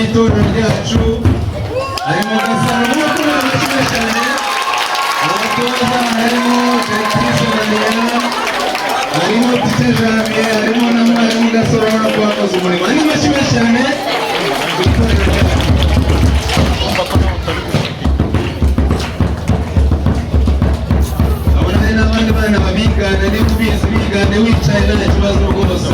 y'itorero ryacu, harimo Gasaro nk'uko amashyi cyane. Abatoza harimo Directrice Daniela, harimo Tite Janvier, harimo na mwarimu Gasaro, ubona ko bakoze umurimo. Andi mashyi menshi cyane ku itorero ryacu. Abona hari n'abandi bana babigana, niba ubizi bigane wicaye, nta kibazo rwose.